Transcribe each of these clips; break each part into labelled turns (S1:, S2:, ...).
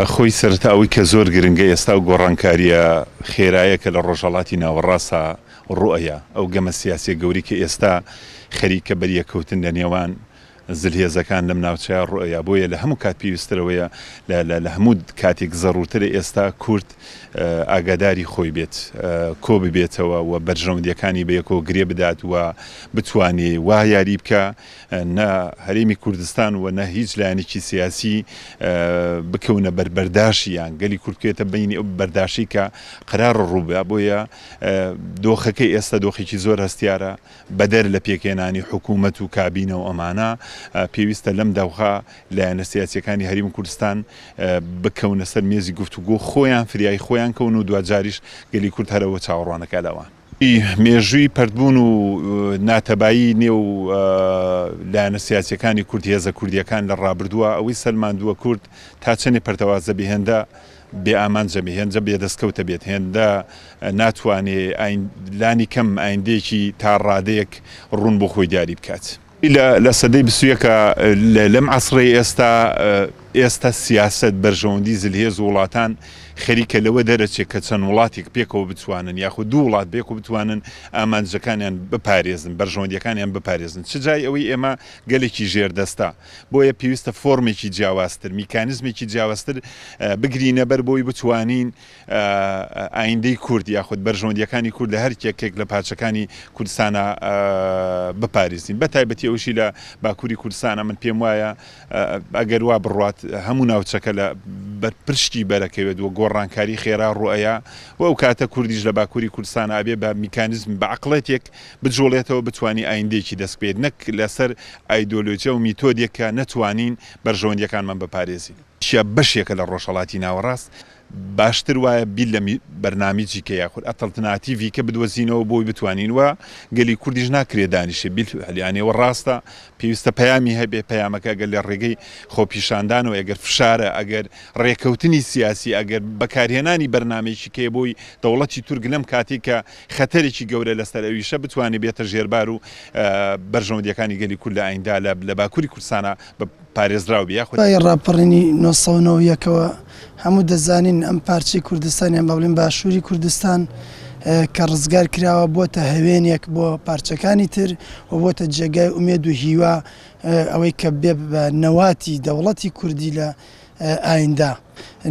S1: خۆی سەرەتا ئەوەی کە زۆر گرنگە ئێستا ئەو گۆڕانکارییە خێرایە کە لە ڕۆژهەڵاتی ناوەڕاستە ڕوئەیا، ئەو گەمە سیاسیە گەورەی کە ئێستا خەریکە بەریەککەوتن لە نێوان زلهێزەکان لەم ناوچەیە ڕوئەیا، بۆیە لە هەموو کات پێویستترەوەیە لە هەموو کاتێک زەڕوورترە ئێستا کورد ئاگاداری خۆی بێت، کۆ ببێتەوە و بەرژەوەندیەکانی بەیەکەوە گرێ بدات و بتوانێ وا یاری بکا نە هەرێمی کوردستان و نە هیچ لایەنێکی سیاسی بکەونە بەر بەرداشی یان گەلی کورد بکەوێتە بەینی ئەو بەرداشەی کە قەرارە ڕووبدا، بۆیە دۆخەکەی ئێستا دۆخێکی زۆر هەستیارە، بەدەر لە پێکهێنانی حکوومەت و کابینە و ئەمانە، پێویستە لەم دەوخە لایەنە سیاسییەکانی هەرێمی کوردستان بکەونە سەر مێزی گفتوگۆ، خۆیان فریای خۆیان کەون و دواجاریش گەلی کورد هەر ئەوە چاوەڕوانەکە لەوان. مێژووی پەرتبوون و ناتەبایی نێو لایەنە سیاسییەکانی کورد، هێزە کوردییەکان لە ڕابردووە ئەوەی سەلماندووە کورد تا چەندێ پەرتەوازە بێ هێندە بێ ئامانجە بێ، هێندە بێ دەستکەوتە بێت، هێندە ناتوانێ لانی کەم ئایندەیەکی تا ڕادەیەک ڕوون بۆ خۆی دیاری بکات. لە سەدەی بیستویەکا لەم عەسرەی ئێستا ئێستا سیاسەت بەرژەوەندی زلهێز و وڵاتان خەریکە لەوە دەرەچێ کە چەند وڵاتێک پێکەوە بتوانن یاخود دوو وڵات پێکەوە بتوانن ئامانجەکانیان بپارێزن بەرژەوەندیەکانیان بپارێزن چ جای ئەوەی ئێمە گەلێکی ژێردەستە بۆیە پێویستە فۆرمێکی جیاوازتر میکانیزمێکی جیاوازتر بگرینە بەر بۆی بتوانین ئایندەی کورد یاخود بەرژەوەندییەکانی کورد لە هەر یەکێک لە پارچەکانی کوردستانا بپارێزین بە تایبەتی ئەوشی لە باکووری کوردستانە من پێم وایە ئەگەر وا بڕوات هەموو ناوچەکە لە بەر پرشکی بەرەکەوێت و گۆڕانکاری خێرا ڕوئەیا و ئەو کاتە کوردیش لە باکووری کوردستان ئەبێ بە میکانیزم بە عەقڵێتێک بجوڵێتەوە بتوانی ئایندەیەکی دەست بێت نەک لەسەر ئایدۆلۆژیا و میتۆدێک کە نەتوانین بەرژەوەندیەکانمان بپارێزین. تورکیا بەشێکە لە ڕۆژهەڵاتی ناوەڕاست، باشتر وایە بیر لە بەرنامیجی کە یاخود ئەتەڵتناتیڤی کە بدۆزینەوە بۆی بتوانین و گەلی کوردیش ناکرێ دانیشێ بیلفعل یانی ئەوە ڕاستە پێویستە پەیامی هەبێ پەیامەکە ئەگەر لە ڕێگەی خۆپیشاندانەوە ئەگەر فشارە ئەگەر ڕێکەوتنی سیاسی ئەگەر بەکارهێنانی بەرنامەیەکی کەیە بۆی دەوڵەتی تورک لەم کاتەی کە خەتەرێکی گەورە لەسەر ئەویشە بتوانێ بێتە ژێربار و بەرژەوەندیەکانی گەلی کورد لە ئایندە لە باکوری کوردستانا بە پارێزراو بێ یاخود.
S2: دوای ڕاپەڕینی 991 ەوە هەموو دەزانین ئەم پارچەی کوردستان یان با بڵێین باشووری کوردستان کە ڕزگار کراوە بۆتە هەوێنێک بۆ پارچەکانی تر و بۆتە جێگای ئومێد و هیوا ئەوەی کە بێ بە نەواتی دەوڵەتی کوردی لە ئایندا.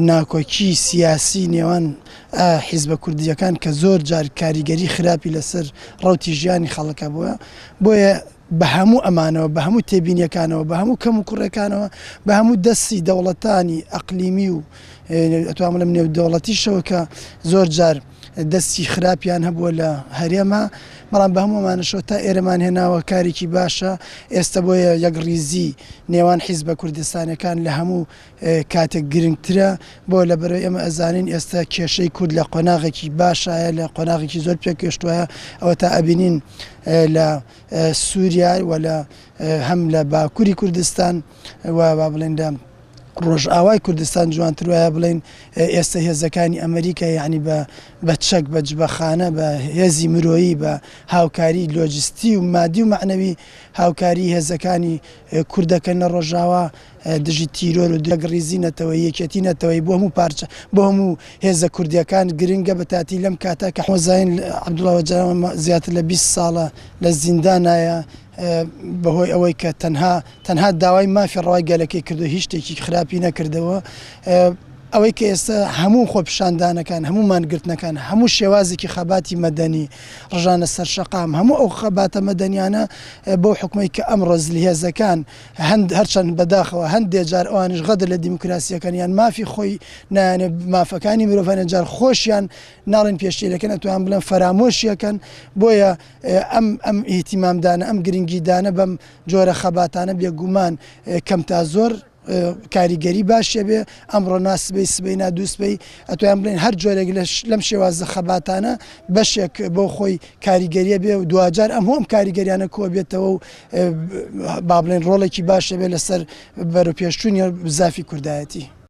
S2: ناکۆکی سیاسی نێوان حیزبە کوردییەکان کە زۆر جار کاریگەری خراپی لەسەر ڕەوتی ژیانی خەڵک هەبووە بۆیە بە هەموو ئەمانەوە، بە هەموو تێبینیەکانەوە، بە هەموو کەم و کوڕێکانەوە، بە هەموو دەستی دەوڵەتانی ئەقلیمی و ئەتوانم بڵێم نێودەوڵەتیشەوە کە زۆر جار دەستی خراپیان هەبووە لە هەرێما، بەڵام بە هەموو ئەمانەشەوە تا ئێرەمان هێناوە کارێکی باشە، ئێستە بۆیە یەکڕیزی نێوان حیزبە کوردستانیەکان لە هەموو کاتێک گرنگترە، بۆ لەبەرئەوەی ئێمە ئەزانین ئێستا کێشەی کورد لە قۆناغێکی باشایە، لە قۆناغێکی زۆر پێکگەشتوایە، ئەوەتا ئەبینین لە سووریا و لە هەم لە باکووری کوردستان و با بڵێن لە ڕۆژئاوای کوردستان جوانتر وایە بڵێن ئێستا هێزەکانی ئەمریکا یعنی بە بە چەک بە جبەخانە بە هێزی مرۆیی بە هاوکاری لۆجستی و مادی و مەعنەوی هاوکاری هێزەکانی کوردەکەن لە ڕۆژاوا دژی تیرۆر و یەکڕیزی نەتەوەیی، یەکێتی نەتەوەیی بۆ هەموو پارچە، بۆ هەموو هێزە کوردییەکان گرنگە بە تاتی لەم کاتە کە حۆزاین عەبدوڵا ئۆجالان زیاتر لە 20 ساڵە لە زیندانایە بەهۆی ئەوەی کە تەنها تەنها داوای مافی ڕەوای گەلەکەی کردو هیچ شتێکی خراپی نەکردەوە. ئەوەی کە ئێستا هەموو خۆپیشاندانەکان، هەموو مانگرتنەکان، هەموو شێوازێکی خەباتی مەدەنی، ڕژانە سەر شەقام، هەموو ئەو خەباتە مەدەنیانە بەو حوکمەی کە ئەمڕۆ زلهێزەکان هەند هەرچەند بەداخەوە هەندێ جار ئەوانیش غەدر لە دیموکراسیەکەن یان مافی خۆی نایانێ مافەکانی مرۆڤ هەنێ جار خۆشیان ناڵێن پێشێلەکەن ئەتوان بڵێن فەرامۆشیەکەن بۆیە ئەم ئەم ئیهتیمامدانە ئەم گرنگیدانە بەم جۆرە خەباتانە بێگومان کەم تا زۆر کاریگەری باشی هەبێ ئەمڕۆ نا سبەی سبەی نا دووسبەی ئەتوان بڵێن هەر جۆرێک لەم شێوازە خەباتانە بەشێک بۆ خۆی کاریگەریە بێ و دواجار ئەم هەموو ئەم کاریگەریانە کۆ بێتەوە و با بڵێن ڕۆڵێکی باش هەبێ لەسەر بەرەوپێشچوونی بزافی کوردایەتی.